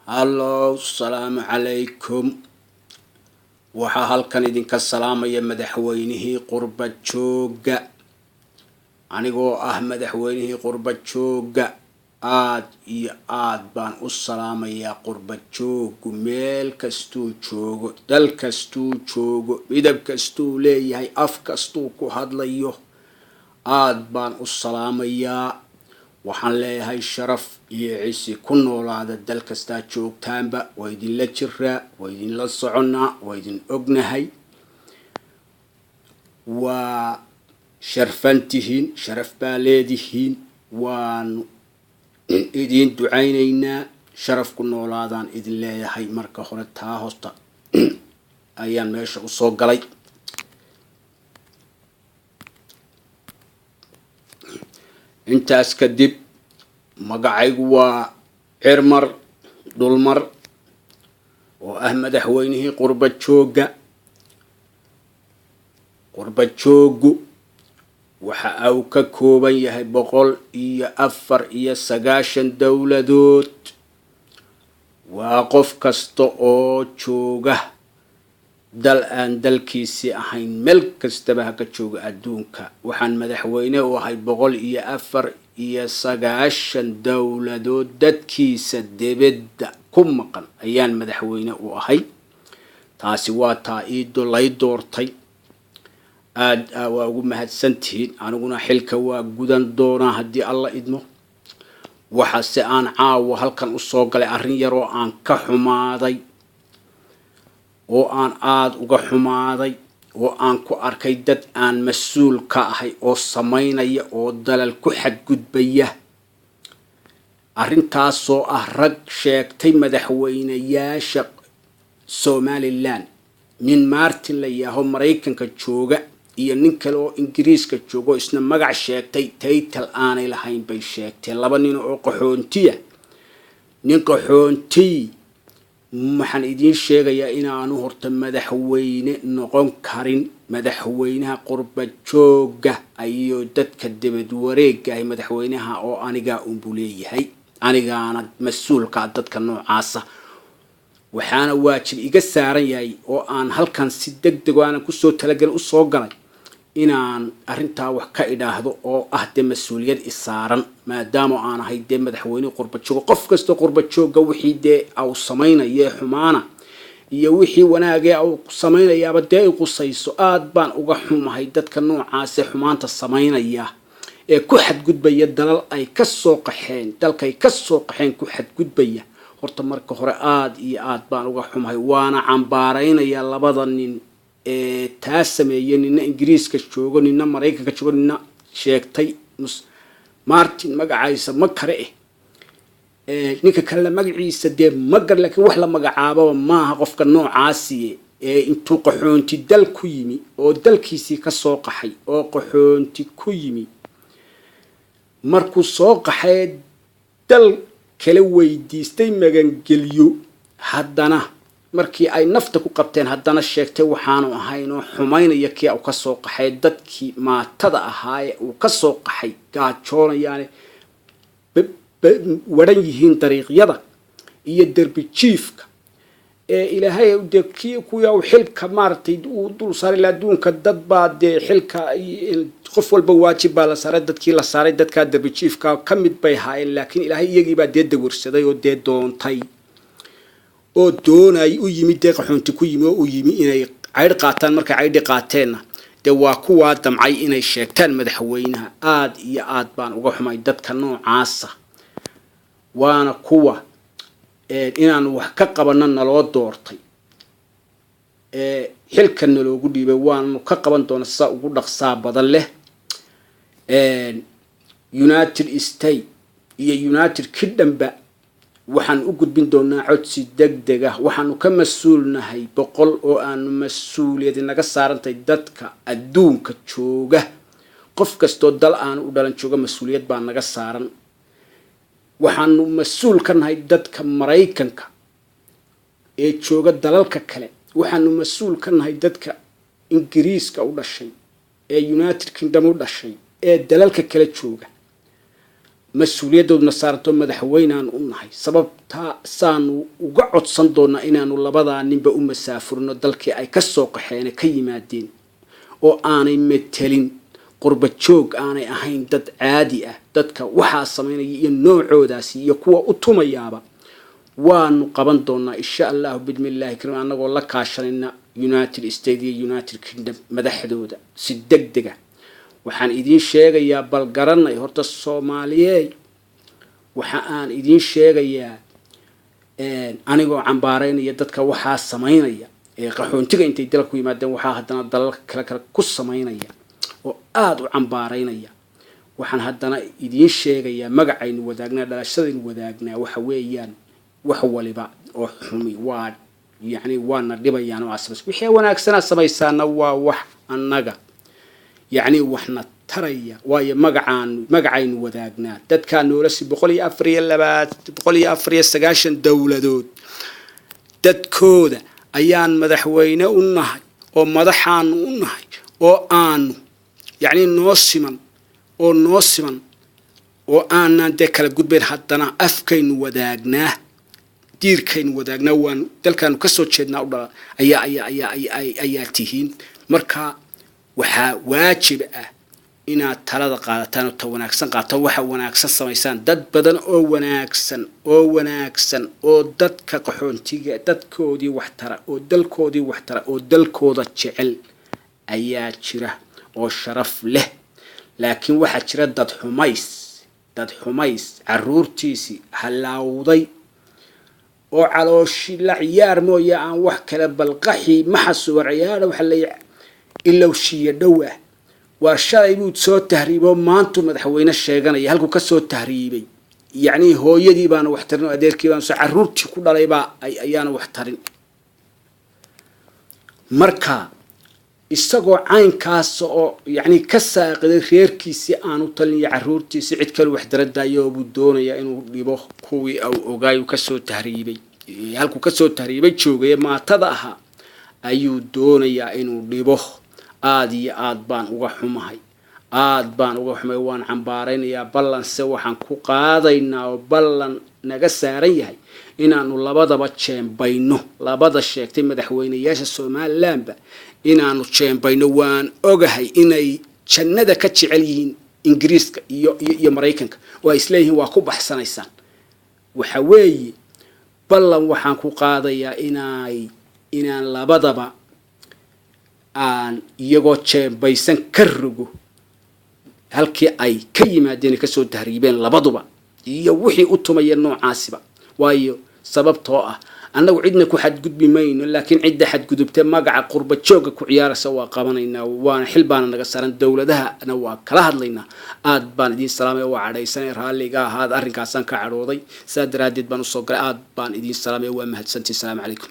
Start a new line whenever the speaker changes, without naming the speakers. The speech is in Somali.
Hallow, salaamu calaykum. Waxaa halkan idinka salaamaya madaxweynihii qurba joogga, anigoo ah madaxweynihii qurba joogga. Aada iyo aada baan u salaamayaa qurba jooggu meel kastuu joogo, dal kastuu joogo, midab kastuu leeyahay, af kastuu ku hadlayo, aada baan u salaamayaa. Waxaan leeyahay sharaf iyo cisi ku noolaada dal kastaa joogtaanba. Waa idinla jiraa, waa idinla soconnaa, waa idin ognahay, waa sharfantihiin, sharaf baa leedihiin, waanu idiin ducaynaynaa. Sharaf ku noolaadaan idin leeyahay. Marka hore taa hosta ayaan meesha usoo galay. Intaas kadib, magacaygu waa Cirmar Dhulmar oo ah madaxweynihii qurba joogga. Qurba jooggu waxa uu ka kooban yahay 194 dowladood. Waa qof kasta oo jooga dal aan dalkiisii ahayn, meel kastaba ha ka jooga adduunka. Waxaan madaxweyne u ahay 194 dowladood dadkiisa debedda ku maqan ayaan madaxweyne u ahay. Taasi waa taa iido lay doortay. Aada waa ugu mahadsantihiin, aniguna xilka waa gudan doonaa haddii Alla idmo. Waxaase aan caawa halkan usoo galay arrin yaroo aan ka xumaaday, oo aan aada uga xumaaday, oo aan ku arkay dad aan mas-uul ka ahay oo samaynaya oo dalal ku xadgudbaya. Arrintaasoo ah rag sheegtay madaxweynayaasha Somalilan, nin Martin la yaaho Maraykanka jooga iyo nin kale oo Ingiriiska joogo, isna magac sheegtay, taytal aanay lahayn bay sheegteen, laba nin oo qaxoontiya. Nin qaxoontiy waxaan idiin sheegayaa inaanu horta madaxweyne noqon karin. Madaxweynaha qurba joogga iyo dadka debad wareega ah madaxweynaha oo anigaa unbuu leeyahay, anigaana mas-uulka dadka noocaasa. Waxaana waajib iga saaran yahay oo aan halkan si deg deg oo aanan kusoo talagelin usoo galay inaan arrintaa wax ka idhaahdo, oo ah dee mas-uuliyad isaaran, maadaama aan ahay dee madaxweyne qurba jooga. Qof kastoo qurba joogga wixii dee au samaynaye xumaana iyo wixii wanaagee au samaynayaaba dee ay qusayso. Aada baan uga xumahay dadka noocaasee xumaanta samaynaya ee ku xadgudbaya dalal ay ka soo qaxeen, dalkay ka soo qaxeen ku xadgudbaya. Horta marka hore aada iyo aada baan uga xumahay, waana cambaaraynayaa labada nin ee taa sameeyey. Nina Ingiriiska joogo, nina Maraykanka joogo, nina sheegtay Martin magacaisa ma kare eh, ninka kalena magaciisa dee ma gar, laakiin wax la magacaababa maaha qofka noocaasiye ee intuu qaxoonti dal ku yimi oo dalkiisii ka soo qaxay oo qaxoonti ku yimi, markuu soo qaxay dal kala weydiistay magangeliyo, haddana markii ay nafta ku qabteen haddana sheegtay waxaanu ahayn oo xumaynaya kii uu ka soo qaxay, dadkii maatada ahaa ee uu ka soo qaxay gaajoonayaane waran yihiin dariiqyada iyo derbi jiifka ee Ilaahay dee kii kuwii uu xilka maaragtay uu dul saaray. Adduunka dad baa dee xilka qof walba waajib baa la saaray. Dadkii la saaray dadkaa derbi jiifka ka mid bay haayeen, laakiin Ilaahay iyagii baa dee dawarsaday oo dee doontay oo doonay u yimi dee qaxoonti ku yimi oo u yimi inay caydh qaataan. Markay caydhi qaateenna dee waa kuwaa damcay inay sheegtaan madaxweynaha. Aada iyo aada baan uga xumay dadka noocaasa, waana kuwa inaanu wax ka qabanno naloo doortay, xilka naloogu dhiibay. Waanu ka qaban doona sida ugu dhaqsaa badan leh. United State iyo United Kingdomba waxaan u gudbin doonaa codsi deg deg ah. Waxaanu ka mas-uulnahay 100 oo aanu mas-uuliyadi naga saarantahay dadka adduunka jooga. Qof kastoo dal aanu u dhalan jooga mas-uuliyad baa naga saaran. Waxaanu mas-uul ka nahay dadka Maraykanka ee jooga dalalka kale. Waxaanu mas-uul ka nahay dadka Ingiriiska u dhashay ee United Kingdom u dhashay ee dalalka kale jooga. Mas-uuliyadooduna saaranto madaxweyneaan u nahay. Sababtaa saanu uga codsan doonaa inaanu labadaa ninba u masaafurino dalkii ay ka soo qaxeen, ka yimaadeen, oo aanay metelin qurba joog, aanay ahayn dad caadi ah. Dadka waxaa samaynaya iyo noocoodaasi iyo kuwa u tumayaaba waanu qaban doonaa, insha Allahu bidmillaahi karim, annagoo la kaashanayna United States iyo United Kingdom madaxdooda si deg dega. Waxaan idiin sheegayaa, bal garanay horta Soomaaliyeed, waxa aan idiin sheegayaa, anigoo cambaaraynaya dadka waxaa samaynaya ee qaxoontiga intay dalka ku yimaadeen waxaa haddana dalalka kale kale ku samaynaya oo aada u cambaaraynaya, waxaan haddana idiin sheegayaa magacaynu wadaagnaa, dhalashadaynu wadaagnaa, waxa weeyaan wax waliba oo xumi waa yacni waana dhibayaan oo aad samays, wixii wanaagsanaa samaysaana waa wax annaga yacni waxna taraya, waayo magacaanu magacaynu wadaagnaa dadkaa noola si 194 dowladood dadkooda ayaan madaxweyne u nahay oo madaxaanu u nahay oo aanu yacni noo siman oo noo siman oo aanan dee kala gudbayn. Haddana afkaynu wadaagnaa, diirkaynu wadaagnaa, waanu dalkaanu kasoo jeednaa u dhala ayaa tihiin. Marka waxaa waajib ah inaad talada qaadataan oo ta wanaagsan qaataan, waxa wanaagsan samaysaan. Dad badan oo wanaagsan oo wanaagsan oo dadka qaxoontiga dadkoodii wax tara oo dalkoodii wax tara oo dalkooda jecel ayaa jira oo sharaf leh, laakiin waxaa jira dad xumays, dad xumays caruurtiisii halaawday oo calooshi la ciyaar mooye aan wax kale balqaxi maxasu war ciyaara waxa la ilowshiya dhow ah. Waar shalay buu soo tahriibo, maantuu madaxweyne sheeganaya halkuu kasoo tahriibay. Yacni hooyadii baana wax tarin oo adeerkii baana soo caruurtii ku dhalay baa ayaana wax tarin. Marka isagoo caynkaas oo yacni ka saaqiday reerkiisii aanu talin iyo caruurtiisii, cid kale wax daradaayo buu doonayaa inuu dhibo kuwii au ogaay uu kasoo tahriibay, halkuu kasoo tahriibay joogay maatada ahaa ayuu doonayaa inuu dhibo. Aada iyo aad baan uga xumahay, aad baan uga xumay, waan cambaaraynayaa. Ballanse waxaan ku qaadaynaa oo ballan naga saaran yahay inaanu labadaba jeembayno, labada sheegtay madaxweyneyaasha Somalilandba inaanu jeembayno. Waan ogahay inay jannada ka jecel yihiin Ingiriiska iyo Maraykanka oo ay isleeyihiin waa ku baxsanaysaan. Waxa weeye ballan waxaan ku qaadayaa inay inaan labadaba aan iyagoo jeembaysan ka rogo halkii ay ka yimaadeen, kasoo tahriibeen labaduba iyo wixii u tumaya noocaasiba. Waayo sababtoo ah annagu cidna ku xadgudbi mayno, laakiin cidda xadgudubta magaca qurba joogga ku ciyaaraysa waa qabanaynaa, waana xil baana naga saaran, dowladahana waa kala hadlaynaa. Aad baan idiin salaamaya, waa cadhaysanay, raalliga ahaad, arrinkaasaan ka cadhooday, saa daraaddeed baan usoo galay. Aad baan idiin salaamaya, waa mahadsantii. Asalaamu calaykum.